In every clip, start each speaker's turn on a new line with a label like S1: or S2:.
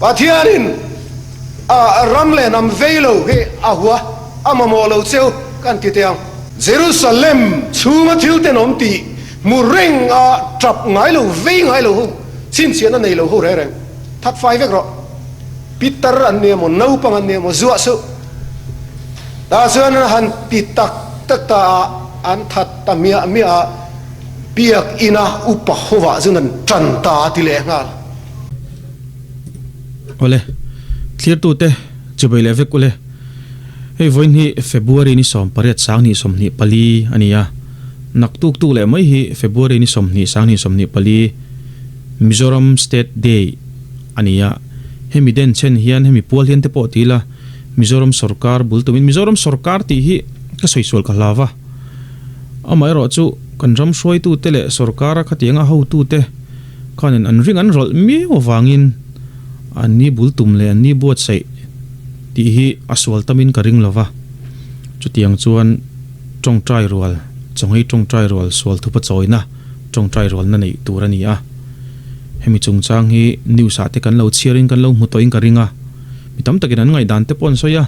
S1: Pathianin a ram leh hnam vei lo hi a hua, a mamawh lo cheu kan ti teh ang. Jerusalem chhunga thil tenawm tih hmu reng a tap ngai lo, vei ngai lo ho, chhinchhiahna nei lo ho reng reng that fai vek rawh. Pitar an ni emaw, naupang an ni emaw zuah suh. Tah chuan an han ti tak tak ta a, an that ta miah miah a, biakina upa hovah chuan an tan ta a ti leh nghal.
S2: Awle, thlirtute chibai leh vek ule. Hei vawiin hi February ni 18 2024 a ni a, naktuk tuk leh mai hi February ni 20 2024 Mizoram State Day a ni a, hemi den chhen hian hemi pual hian te pawh ti ila Mizoram sawrkar bul tumin Mizoram sawrkar tih hi ka sawi sual ka hlau va, amaherawh chu kan ram hruaitute leh sawrkara khatianga hotute khanin an ring an rawlh miau avangin an ni bul tum leh an ni buatsaih tih hi a sual tamin ka ring lo va, chutiang chuan tawngtai rual, chawngei tawngtai rual sual thupa chawina tawngtai rualna neih tur a ni a. Hemi chungchang hi news ah te kan lo chhiar in kan lo hmu tawh in ka ring a, mi tam takin an ngaihdan te pawh an sawi a,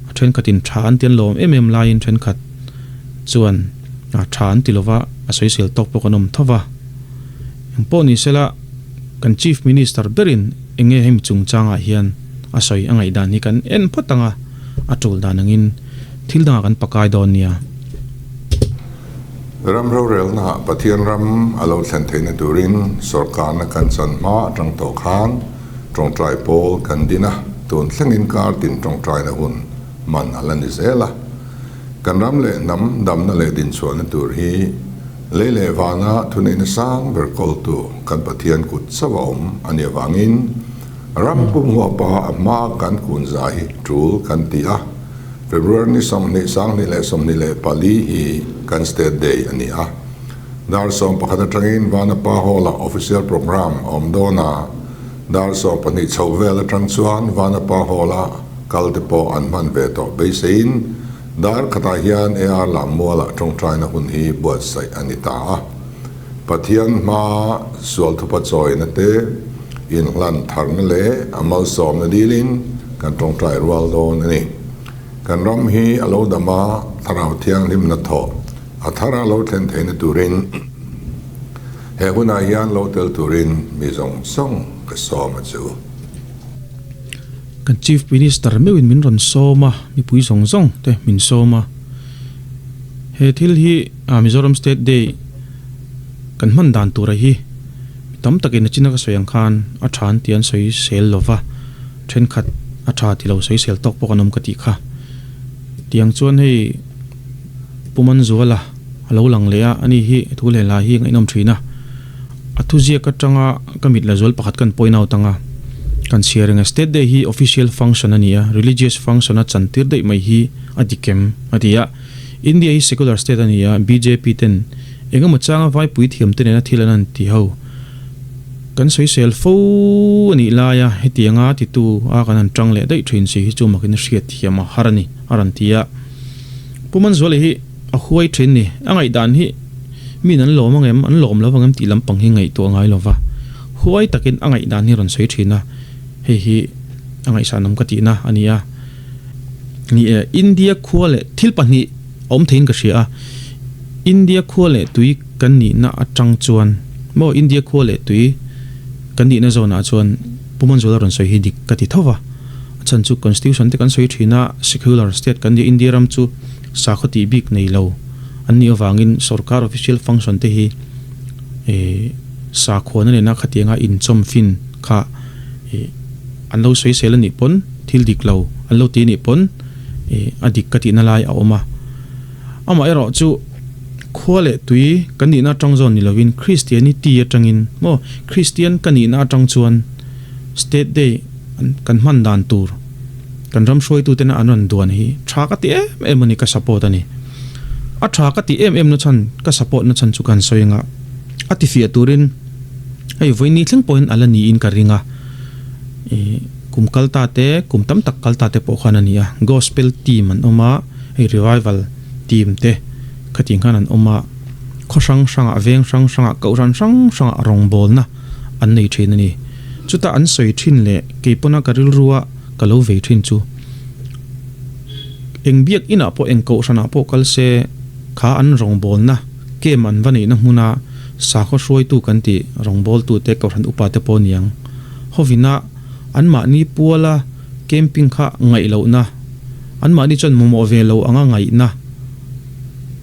S2: a thenkhat in tha an ti an lawm em em laiin thenkhat chuan tha an ti lova a sawisel tawk pawh kan awm tho va. Engpawh ni sela kan Chief Minister berin eng nge hemi chungchang ah hian a sawi a ngaihdan hi kan en phawt ang a, a tul dan angin thil dangah kan pakai dawn nia.
S3: Ram rorelnaah Pathian ram a lo thlen theihna turin sawrkarna kan chan hma atang tawh khan tawngtai pawl kan din a, tun thlengin kar tin tawngtaina hun man a la ni zel a. Kan ram leh hnam damna leh dinchhuahna tur hi lei leh vana thuneihna sang ber kawltu kan Pathian kut chauh a awm a nih avangin ram pumhuapa a hma kan kun za hi tul kan ti a. February ni 20, 2024 hi kan State Day a ni a. Dar 11 atangin Vanapa Hall-ah official programme a awm dawn a, dar 12 chho vel atang chuan Vanapa Hall-a kal te pawh an hman ve tawh beiseiin dar khatah hian AR Lammualah tawngtaina hun hi buatsaih a ni ta a. Pathian hma sual thupa chawina te, inhlan tharna leh a malsawmna dilin kan tawngtai rual dawn a ni. Kan ram hi a lo dam a, thlarau thianghlimna thawh a thar a lo thlen theihna turin he hunah hian lo tel turin mi zawng zawng ka sawm a chu.
S2: Kan Chief Minister meuhin min rawn sawm a, mipui zawng zawng te min sawm a. He thil hi Mizoram State Day kan hman dan tura hi mi tam takin a china ka sawi ang khan a tha an tih an sawi sel lo va, thenkhat a tha ti lo sawi sel tawk pawh kan awm ka tih kha. Tiang chuan hei Pu Manzuala a lo lang leh a, ani hi thu leh hla hi ngaihnawm thin a, a thuziak atanga ka mit la zual pakhat kan point out anga kan chhiar reng a, State Day hi official function a ni a, religious function a chantir daih mai hi a dik em? a ti a. India hi secular state a ni a, bjp ten eng emaw changa vaipui thiam te nena thil an han ti ho. Kan sawisel fo a nih laia hetianga titu a kan han tang leh daih thin si hi chu makin hriat thiam a har a ni, a rawn ti a. Pu Manzuali hi a huai thin ni, a ngaihdan hi min an lawm angem, an lawm lo angem tih lampang hi ngaihtuah ngai lo va, huai takin a ngaihdan hi a rawn sawi thin a, hei hi a ngaihsanawm ka tihna a ni a. Ni e, India khua leh thil pahnih a awm theiin ka hria a, India khua leh tui kan nihna atang chuan maw India khua leh tui kan nihna zawnah chuan Pu Manzuala rawn sawi hi dik ka ti tho va, a chhan chu Constitution te kan sawi thin a, secular state kan nia India ram chu sakhaw tih bik nei lo an nih avangin sorkar official function te hi eh sakhuana nena khatianga inchawm fin kha eh an lo sawisel a nih pawn thil dik lo an lo ti a nih pawn ih a dik ka tihna lai a awm a. Amaherawh chu khua leh tui kan nihna atang zawn ni lovin Christianity atangin maw Christian ka nihna atang chuan State Day kan hman dan tur kan ram hruaitutena an rawn duan hi tha ka ti em em a ni ka support a ni. A tha ka ti em em na chhan ka support na chhan chu kan sawi anga a tifiah turin hei vawiin thleng pawhin a la niin ka ring a. Ih kum kal ta te, kum tam tak kal ta te pawh khan a ni a, gospel team an awm a, hei revival team te khatih khan an awm a, khaw hrang hrangah, veng hrang hrangah, kohhran hrang hrangah rawngbawlna an nei thin a ni. Chuta an sawi thin leh keipawna ka rilrua ka lo vei thin chu eng biak inah pawh eng kohhranah pawh kal se kha an rawngbawlna camp an va neihna hmuna sakhaw hruaitu kan tih rawngbawltute kohhran upate pawh niang hovina anmahni puala camping kha ngaih lohna anmahni chuan mamawh ve lo anga ngaihna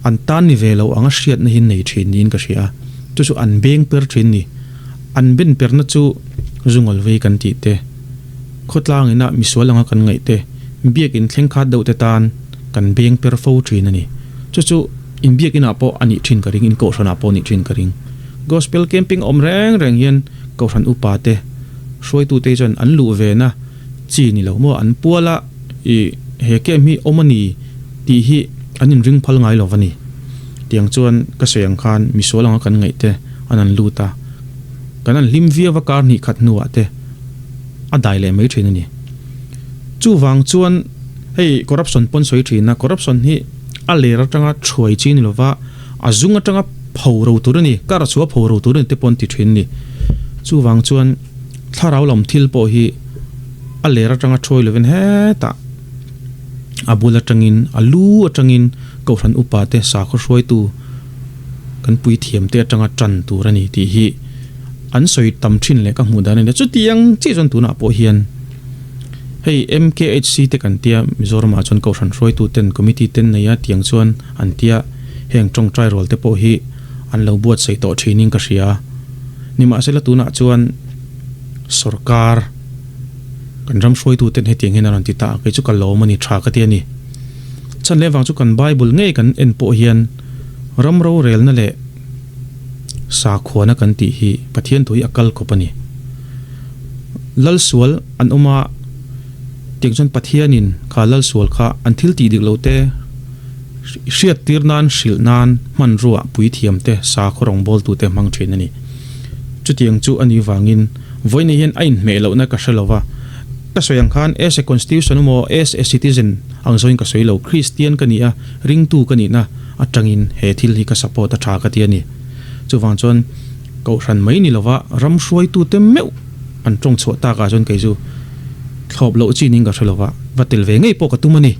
S2: an tan ni ve lo anga hriatna hi nei thin niin ka hria a, chu chu an beng per thin ni. An ben perna chu zungawl vei kan tih te, khawtlang ina misual anga kan ngaih te, biakin thleng khat deuh te tan kan beng per fo thin a ni. Chu chu in biakin ah pawh a nih thin ka ring, in kohhran ah pawh a nih thin ka ring. Gospel camping awm reng reng hian kohhran upa te, hruaitu te hi chuan an luh ve na chi ni lo maw, an pual a i he camp hi awm a ni tih hi an inring phal ngai lo va ni. Tiang chuan ka sawi ang khan misual anga kan ngaih te an an lut a, kan an hlim viau a kar hnih khat hnuah te a dai leh mai thin a ni. Chuvang chuan hei corruption pawn sawi thin a, corruption hi a ler atanga thuai chi ni lova a zung atanga pho ro tur a ni, kar chhuah pho ro tur a ni te pawh an ti thin a ni. Chuvang chuan thlarau lam thil pawh hi a ler atanga thuai lovin hetah a bul atangin a lu atangin Kohhran upa te sakhaw hruaitu kan puithiam te atanga tan tur a ni tih hi an sawi tam thin leh ka hmuh dan a ni. Chutiang chiah chuan tunah pawh hian hei MKHC te kan tia Mizoramah chuan Kohhran hruaitu ten committee ten nei a tiang chuan an tia heng tawngtai rual te pawh hi an lo buatsaih tawh thinin ka hria. Nimahsela tunah chuan sorkar kan ram hruaitu ten hetiang hian a rawn ti ta a, kei chu ka lawm a ni tha ka ti a ni. Chhan leh vang chu kan Bible ngei kan en pawh hian ram rorelna leh sakhuana kan tih hi Pathian thu hi a kal khawp a ni. Lalsual an awm a, tiang chuan Pathianin kha lalsual kha an thil tih dik lo te hriat tir nan hrilh nan hmanrua puithiam te sakhaw rawngbawltu te hmang thin a ni. Chutiang chu a nih vangin vawiin hian a inhmeh lohna ka hre lo va. Ka sawi ang khan as a constitution emaw as a citizen ang zawngin ka sawi lo, Kristian ka nih a, ringtu ka nihna atangin he thil hi ka support a tha ka ti a ni. Chuvang chuan Kohhran mai ni lova ram hruaitute meuh an tawng chhuah takah chuan kei chu thlawp loh chin in ka hre lova, va tel ve ngei pawh ka tum a ni.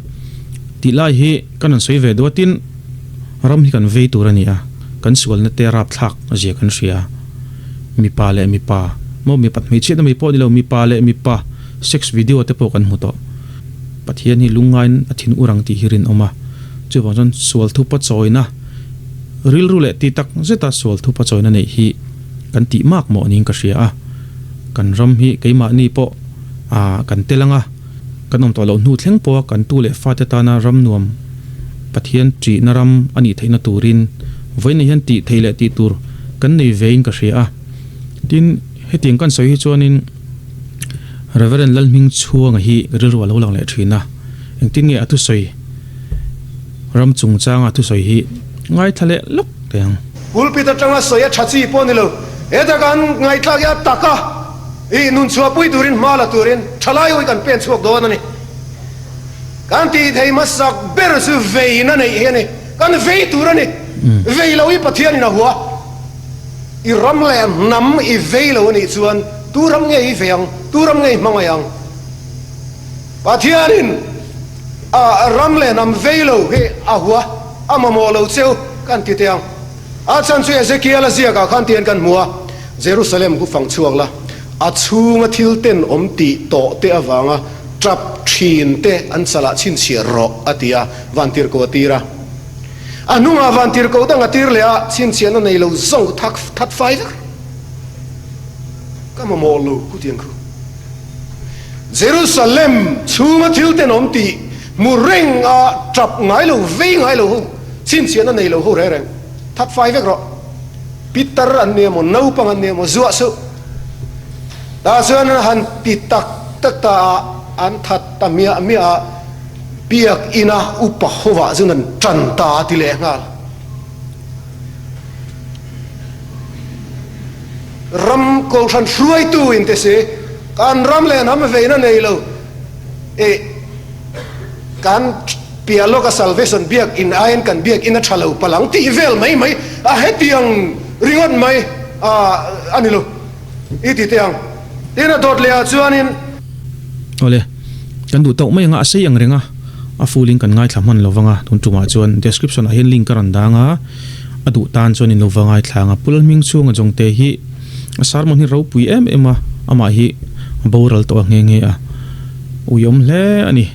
S2: Tih lai hi kan rawn sawi ve duatin ram hi kan vei tur a ni a, kan sualna te rapthlak zia kan hria. Mipa leh mipa, maw mipat hmeichhiatna mai pawh ni lo, mipa leh mipa sex video te pawh kan hmu tawh. Pathian hi lungngaiin a thin ur ang tih hi rinawm a, chuvang chuan sual thupa chawina, rilru leh ti tak zeta sual thupa chawina neih hi kan tih mak mawh niin ka hria a. Kan ram hi keimahni pawh ah kan tel ang a, kan awm tawh loh hnu thleng pawha kan tu leh fate tana ram nuam Pathian ṭihna ram a nih theihna turin vawiin hian tih theih leh tih tur kan nei vein ka hria a. Tin, hetiang kan sawi hi chuanin Reverend Lalhming Chhuanga hi rilru a lo lang leh thin a, engtin nge a thusawi ram chungchanga thusawi hi ngaithla leh lawk teh ang.
S1: Pulpit atanga sawi a tha chi pawh ni lo, heta kan ngaihthlak hi a tak a, ih nun chhuahpui turin hma la turin thalai ho hi kan pen chhuak dawn a ni. Kan tih thei hmasak ber chu veina neih hi a ni. Kan vei tur a ni. Vei lo hi Pathianin a hua. I ram leh hnam i vei lo a nih chuan tu ram nge i vei ang? Tu ram nge i hmangaih ang? Pathianin a ram leh hnam vei lo hi a hua, a mamawh lo cheu kan ti teh ang. A chhan chu Ezekiel-a ziakah khan tihian kan hmu a, Jerusalem khu fang chhuak la, a chhunga thil tenawm tih tawh te avanga tap thin te an chalah chhinchhiah rawh, a ti a, vantirhkoh a tir a. A hnungah vantirhkoh dang a tir leh a, chhinchhiahna nei lo zawng thak that fai vek. Ka mamawh lo ku tiang khu. Jerusalem chhunga thil tenawm tih hmu reng a tap ngai lo, vei ngai lo ho, chhinchhiahna nei lo ho reng reng that fai vek rawh. Pitar an ni emaw, naupang an ni emaw, zuah suh. Tah chuan an han ti tak tak ta a, an that ta miah miah a, biak ina upa hovah chuan an tan ta a ti leh nghal. Ram Kohhran hruaitu in te si, kan ram leh hnam veina nei lo e, kan piah lawka salvation biak in aiin kan biak in a tha lo palang tih vel mai mai a hetiang ringawt mai a ni lo i ti teh ang. Tin, a dawt leh ah chuanin.
S2: Awle, kan duh tauh mai anga a sei ang reng a, a full in kan ngaithla hman lo vang a, tun tumah chuan description ah hian link ka rawn dang a, a duh tan chuan in lo va ngaithla ang a, Pul hming chhunga Jongte hi a sermon hi ropui em em a, amah hi a boral tawh a nghe nghe a, uiawm hle a ni.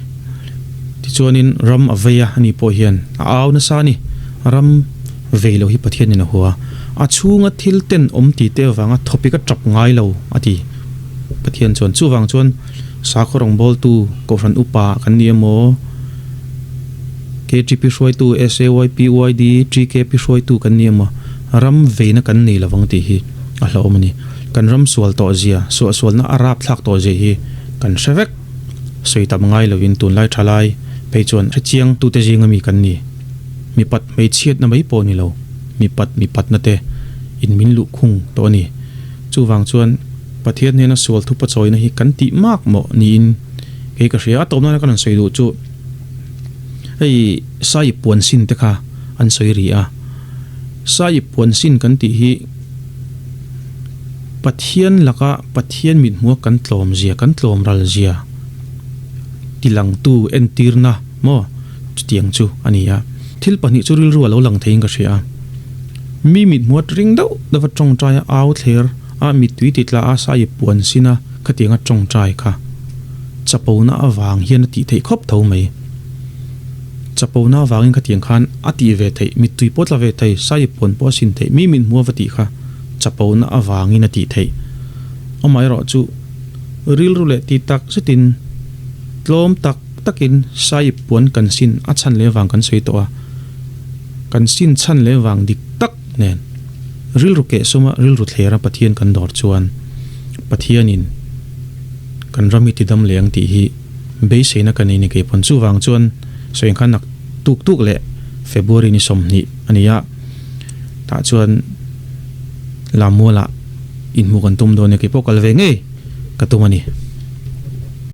S2: Tichuanin ram a vei a, ani pawh hian a au nasa a ni, ram vei lo hi Pathianin a hua, a chhunga thil ten awm ti te avanga thawpik a tap ngai lo a ti. Pathian chuan chuvang chuan sakhaw rawngbawltu Kohhran Upa kan ni emaw, KTP hruaitu, SAYPYD, TKP hruaitu kan ni emaw, ram veina kan nei lovang tih hi a hlauhawm a ni. Kan ram sual tawh zia, suahsualna a rapthlak tawh zia hi kan hre vek. Sawi tam ngai lovin tunlai thalai phei chuan hrechiang tute zinga mi kan ni. Mipat hmeichhiatna mai pawh ni lo, mipat mipatna te in min luhkhung tawh a ni. Chuvang chuan Pathian hnena sual thupa chawina hi kan tih mak mawh niin kei ka hria. A tawp nana ka rawn sawi duh chu hei Saiip puan sin te kha an sawi ri a. Saiip puan sin kan tih hi Pathian laka Pathian mithmuha kan tlawm zia, kan tlawm ral zia tilangtu entirna maw chutiang chu a ni a. Thil pahnih chu rilru a lo lang theiin ka hria a. Mi mithmuat ring deuh deuha tawngtai a au thler a, mittui ti tla a sai puan sin a khatianga tawngtai kha chapona avang hian a tih theih khawp tho mai. Chapona avangin khatiang khan a tih ve theih, mittui pawh tla ve thei, sai puan pawh a sin theih, mi mithmuh a va tih kha chapona avangin a tih theih. Amaherawh chu rilru leh ti tak zetin tlawm tak takin sai puan kan sin a chhan leh vang kan sawi tawh a. Kan sin chhan leh vang dik tak nen rilru kehsawma rilru thlera Pathian kan dawr chuan Pathianin kan ram hi tidam leh ang tih hi beiseina ka nei ni kei pawn. Chuvang chuan sawi khan nak tuk tuk leh February ni 20 a ni a, tah chuan Lammualah inhmuh kan tum dawn e, kei pawh kal ve ngei ka tum a ni.